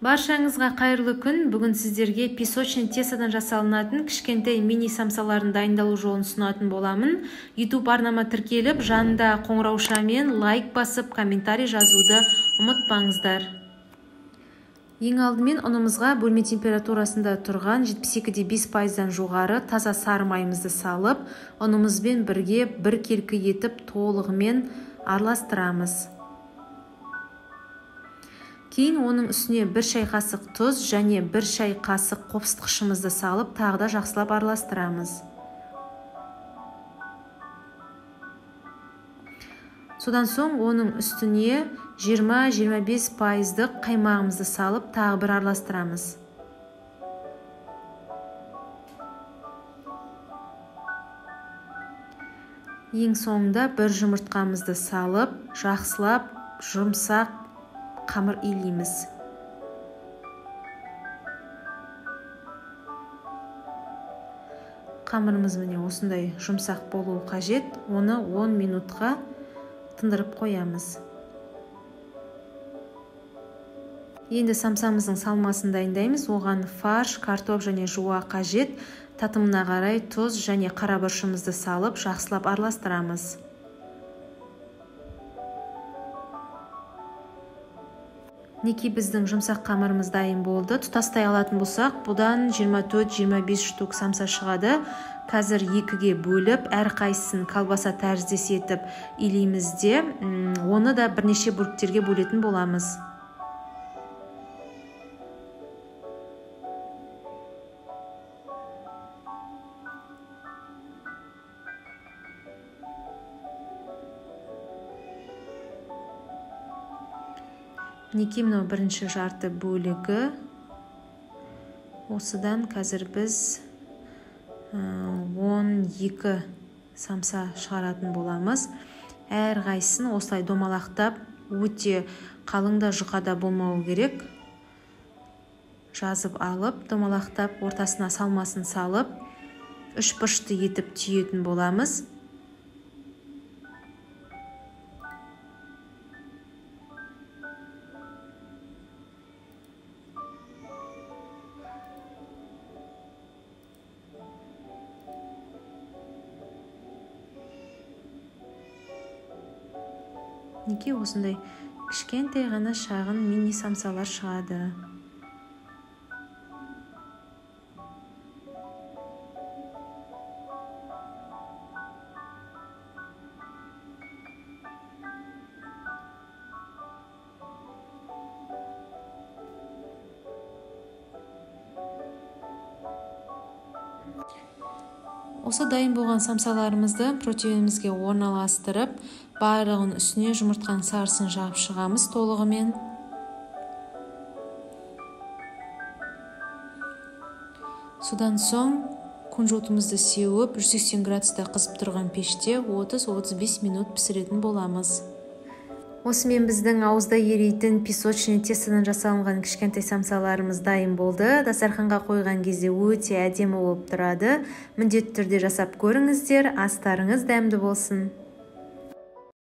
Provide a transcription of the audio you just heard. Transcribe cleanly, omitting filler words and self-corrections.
Баршаңызға қайырлы күн. Бүгін сіздерге песочный тестодан жасалынатын кішкентай мини самсалардың дайындалу жолын ұсынатын боламын. YouTube арнама тіркеліп, жанында қоңыраушамен лайк басып, комментарий жазуды ұмытпаңыздар. Ең алдымен ұнымызға бөлме температурасында тұрған 72,5%-дан жоғары таза сары майымызды салып, ұнымызбен бірге біркелкі етіп толығымен араластырамыз. Кейін оның үстіне 1 шай қасық тұз және 1 шай қасық қопсытқышымызды салып, тағы да жақсылап араластырамыз. Содан соң оның үстіне 20-25%-дық қаймағымызды салып, тағы бір араластырамыз. Ең соңында бір жұмыртқамызды салып, жақсылап жұмсақ қамыр илейміз. Қамырымыз міне осындай жұмсақ болуы қажет. Оны 10 минутқа тындырып қоямыз. Енді самсамыздың салмасын дайындаймыз. Оған фарш, картоп және жуа қажет. Татымына қарай тұз және қара бұрышымызды салып, жақсылап араластырамыз. Неки біздің жұмсақ қамырымыз дайын болды. Тұтастай алатын болсақ, бұдан 24-25 штук самса шығады. Қазір екіге бөліп, әрқайсысын колбаса тәріздес етіп илейміз де, оны да бірнеше бөліктерге бөлетін боламыз. Мінекей мынау бірінші жарты бөлігі. Осыдан қазір біз 12 самса шығаратын боламыз. Әрқайсысын осылай домалақтап, өте қалың да жұқа да болмауы керек. Жазып алып, домалақтап, ортасына салмасын салып, үш бұрышты етіп түйетін боламыз. Неке осындай кішкентай ғана шағын мини самсалар шығады. Осы дайын болған самсаларымызды противенімізге орналастырып, барлығын үстіне жұмыртқаның сарысын жағып шығамыз толығымен. Содан соң кунжутымызды сеуіп, 180 градуста қызып тұрған пеште 30-35 минут пісіретін боламыз. Осымен біздің ауызда ерейтін песочный тестодан жасалынған кішкентай самсаларымыз дайын болды. Дастарханға қойған кезде өте әдемі болып тұрады. Міндетті түрде жасап көріңіздер. Астарыңыз дәмді болсын.